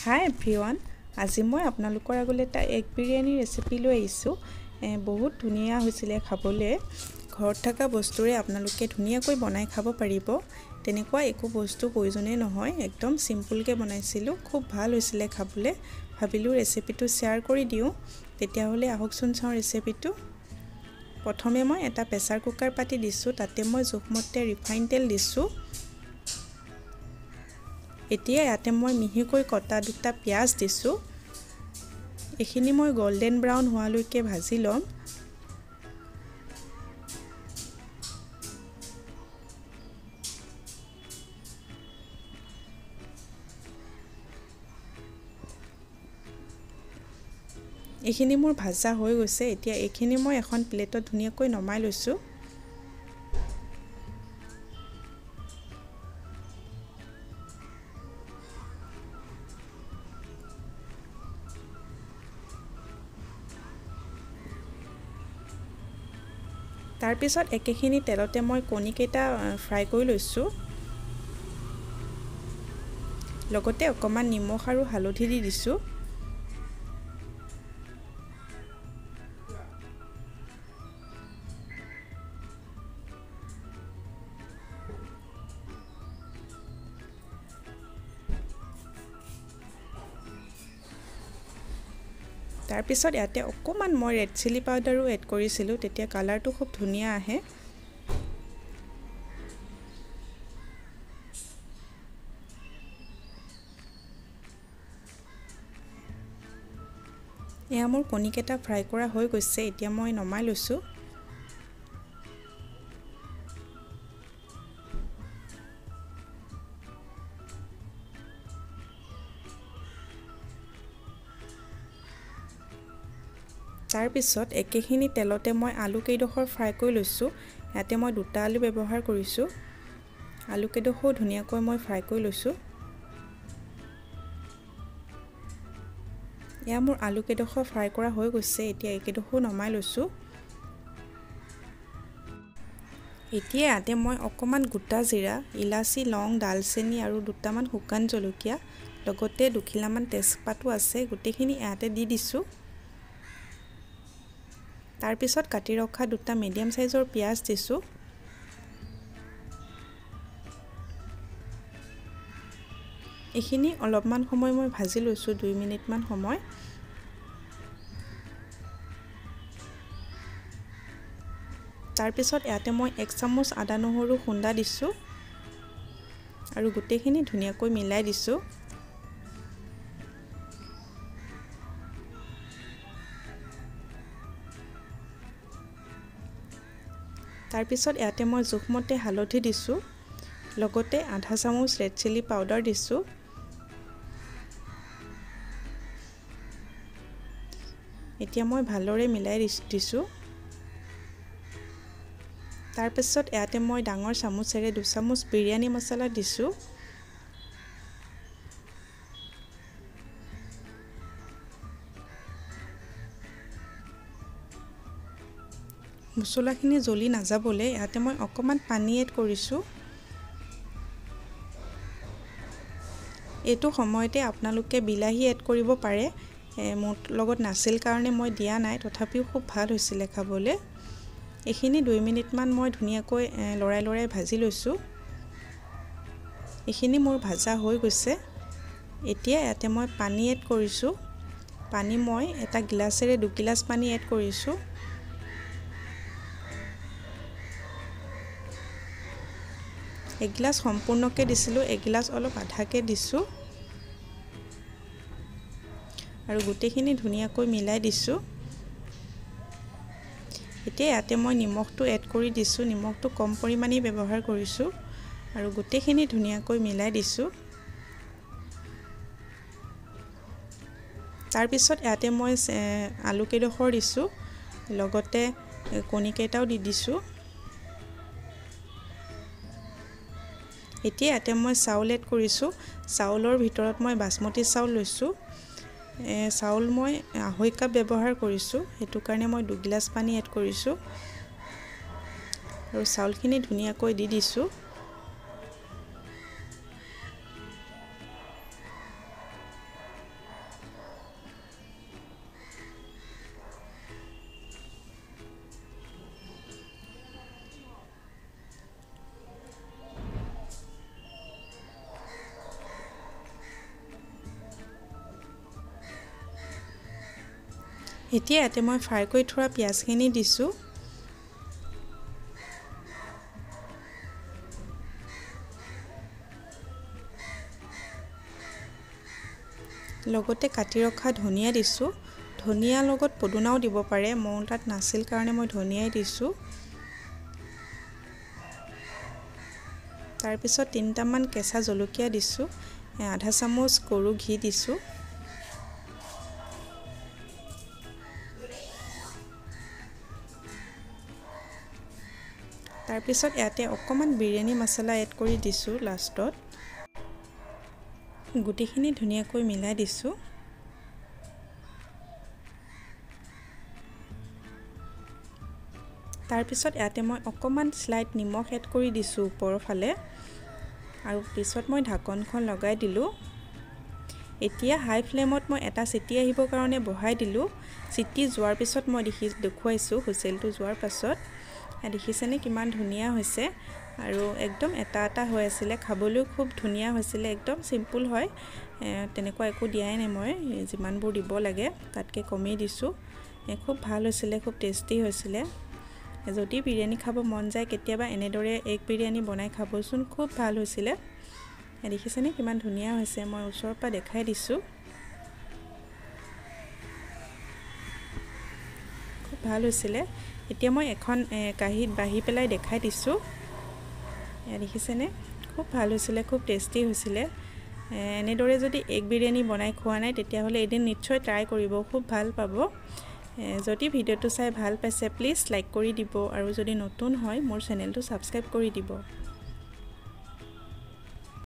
হাই everyone, আজি মই আপোনালোকৰ আগলৈ এটা এগ বিৰিয়ানী ৰেচিপি লৈ আহিছোঁ। বহুত ধুনীয়া হৈছিলে খাবলৈ। ঘৰত থকা বস্তুৰে আপোনালোকে ধুনীয়াকৈ বনাই খাব পাৰিব। তেনেকুৱা একো বস্তু প্ৰয়োজনেই নহয়, একদম চিম্পুলকৈ বনাইছিলোঁ, খুব ভাল হৈছিলে খাবলৈ। ভাবিলোঁ ৰেচিপিটো শ্বেয়াৰ কৰি দিওঁ, তেতিয়াহ'লে আহকচোন চাওঁ ৰেচিপিটো। প্ৰথমে মই এটা প্ৰেছাৰ কুকাৰ পাতি দিছোঁ, তাতে মই জোখমতে ৰিফাইন তেল দিছোঁ। এতিয়া ইয়াতে মই মিহিকৈ কটা দুটা পিঁয়াজ দিছোঁ। এইখিনি মই গল্ডেন ব্ৰাউন হোৱালৈকে ভাজি ল'ম। এইখিনি মোৰ ভাজা হৈ গৈছে। এতিয়া এইখিনি মই এখন প্লেটত ধুনীয়াকৈ নমাই লৈছোঁ। তাৰপিছত একেখিনি তেলতে মই কণীকেইটা ফ্ৰাই কৰি লৈছোঁ। লগতে অকণমান নিমখ আৰু হালধি দি দিছোঁ। তাৰপিছত ইয়াতে অকণমান মই ৰেড চিলি পাউডাৰো এড কৰিছিলোঁ, তেতিয়া কালাৰটো খুব ধুনীয়া আহে। এয়া মোৰ কণীকেইটা ফ্ৰাই কৰা হৈ গৈছে, এতিয়া মই নমাই লৈছোঁ। তাৰপিছত একেখিনি তেলতে মই আলু কেইডোখৰ ফ্ৰাই কৰি লৈছোঁ। ইয়াতে মই দুটা আলু ব্যৱহাৰ কৰিছোঁ। আলু কেইডোখৰো ধুনীয়াকৈ মই ফ্ৰাই কৰি লৈছোঁ। এয়া মোৰ আলু কেইডোখৰ ফ্ৰাই কৰা হৈ গৈছে, এতিয়া এইকেইডোখৰো নমাই লৈছোঁ। এতিয়া ইয়াতে মই অকণমান গোটা জিৰা, ইলাচি, লং, ডালচেনি আৰু দুটামান শুকান জলকীয়া, লগতে দুখিলামান তেজপাতো আছে, গোটেইখিনি ইয়াতে দি দিছোঁ। তাৰপিছত কাটি ৰখা দুটা মিডিয়াম চাইজৰ পিঁয়াজ দিছোঁ। এইখিনি অলপমান সময় মই ভাজি লৈছোঁ, 2 মিনিটমান সময়। তাৰপিছত ইয়াতে মই 1 চামুচ আদা নহৰু খুন্দা দিছোঁ আৰু গোটেইখিনি ধুনীয়াকৈ মিলাই দিছোঁ। তাৰপিছত ইয়াতে মই জোখমতে হালধি দিছোঁ, লগতে আধা চামুচ ৰেড চিলি পাউডাৰ দিছোঁ। এতিয়া মই ভালদৰে মিলাই দিছোঁ। তাৰপিছত ইয়াতে মই ডাঙৰ চামুচেৰে 2 চামুচ বিৰিয়ানী মছলা দিছোঁ। মছলাখিনি জ্বলি নাযাবলৈ ইয়াতে মই অকণমান পানী এড কৰিছোঁ। এইটো সময়তে আপোনালোকে বিলাহী এড কৰিব পাৰে। মোৰ লগত নাছিল কাৰণে মই দিয়া নাই, তথাপিও খুব ভাল হৈছিলে খাবলৈ। এইখিনি 2 মিনিটমান মই ধুনীয়াকৈ লৰাই লৰাই ভাজি লৈছোঁ। এইখিনি মোৰ ভাজা হৈ গৈছে। এতিয়া ইয়াতে মই পানী এড কৰিছোঁ। পানী মই এটা গিলাচেৰে 2 গিলাচ পানী এড কৰিছোঁ। এগিলাচ সম্পূৰ্ণকৈ দিছিলোঁ, এগিলাচ অলপ আধাকৈ দিছোঁ আৰু গোটেইখিনি ধুনীয়াকৈ মিলাই দিছোঁ। এতিয়া ইয়াতে মই নিমখটো এড কৰি দিছোঁ। নিমখটো কম পৰিমাণেই ব্যৱহাৰ কৰিছোঁ আৰু গোটেইখিনি ধুনীয়াকৈ মিলাই দিছোঁ। তাৰপিছত ইয়াতে মই আলু কেইডোখৰ দিছোঁ, লগতে কণীকেইটাও দি দিছোঁ। এতিয়া ইয়াতে মই চাউল এড কৰিছোঁ। চাউলৰ ভিতৰত মই বাচমতি চাউল লৈছোঁ। চাউল মই 2.5 কাপ ব্যৱহাৰ কৰিছোঁ, সেইটো কাৰণে মই 2 গিলাচ পানী এড কৰিছোঁ আৰু চাউলখিনি ধুনীয়াকৈ দি দিছোঁ। এতিয়া ইয়াতে মই ফ্ৰাই কৰি থোৱা পিঁয়াজখিনি দিছোঁ। লগতে কাটি ৰখা ধনিয়া দিছোঁ। ধনিয়াৰ লগত পদুনাও দিব পাৰে, মোৰ তাত নাছিল কাৰণে মই ধনিয়াই দিছোঁ। তাৰপিছত 3টামান কেঁচা জলকীয়া দিছোঁ, আধা চামুচ গৰু ঘি দিছোঁ। তাৰপিছত ইয়াতে অকণমান বিৰিয়ানী মছলা এড কৰি দিছোঁ লাষ্টত। গোটেইখিনি ধুনীয়াকৈ মিলাই দিছোঁ। তাৰপিছত ইয়াতে মই অকণমান শ্লাইড নিমখ এড কৰি দিছোঁ ওপৰৰ ফালে, আৰু পিছত মই ঢাকনখন লগাই দিলোঁ। এতিয়া হাই ফ্লেমত মই এটা চিটি আহিবৰ কাৰণে বহাই দিলোঁ। চিটি যোৱাৰ পিছত মই দেখুৱাইছোঁ হুইচেলটো যোৱাৰ পাছত। দেখিছেনে কিমান ধুনীয়া হৈছে আৰু একদম এটা এটা হৈ আছিলে, খাবলৈও খুব ধুনীয়া হৈছিলে। একদম চিম্পুল হয়, তেনেকুৱা একো দিয়াই নাই মই, যিমানবোৰ দিব লাগে তাতকৈ কমেই দিছোঁ। খুব ভাল হৈছিলে, খুব টেষ্টি হৈছিলে। যদি বিৰিয়ানী খাব মন যায় কেতিয়াবা এনেদৰে এগ বিৰিয়ানী বনাই খাবচোন, খুব ভাল হৈছিলে। দেখিছেনে কিমান ধুনীয়া হৈছে, মই ওচৰৰ পৰা দেখাই দিছোঁ। খুব ভাল হৈছিলে। এতিয়া মই এখন কাঁহীত বাঢ়ি পেলাই দেখাই দিছোঁ। দেখিছেনে খুব ভাল হৈছিলে, খুব টেষ্টি হৈছিলে। এনেদৰে যদি এগ বিৰিয়ানী বনাই খোৱা নাই তেতিয়াহ'লে এদিন নিশ্চয় ট্ৰাই কৰিব, খুব ভাল পাব। যদি ভিডিঅ'টো চাই ভাল পাইছে প্লিজ লাইক কৰি দিব, আৰু যদি নতুন হয় মোৰ চেনেলটো ছাবস্ক্ৰাইব কৰি দিব।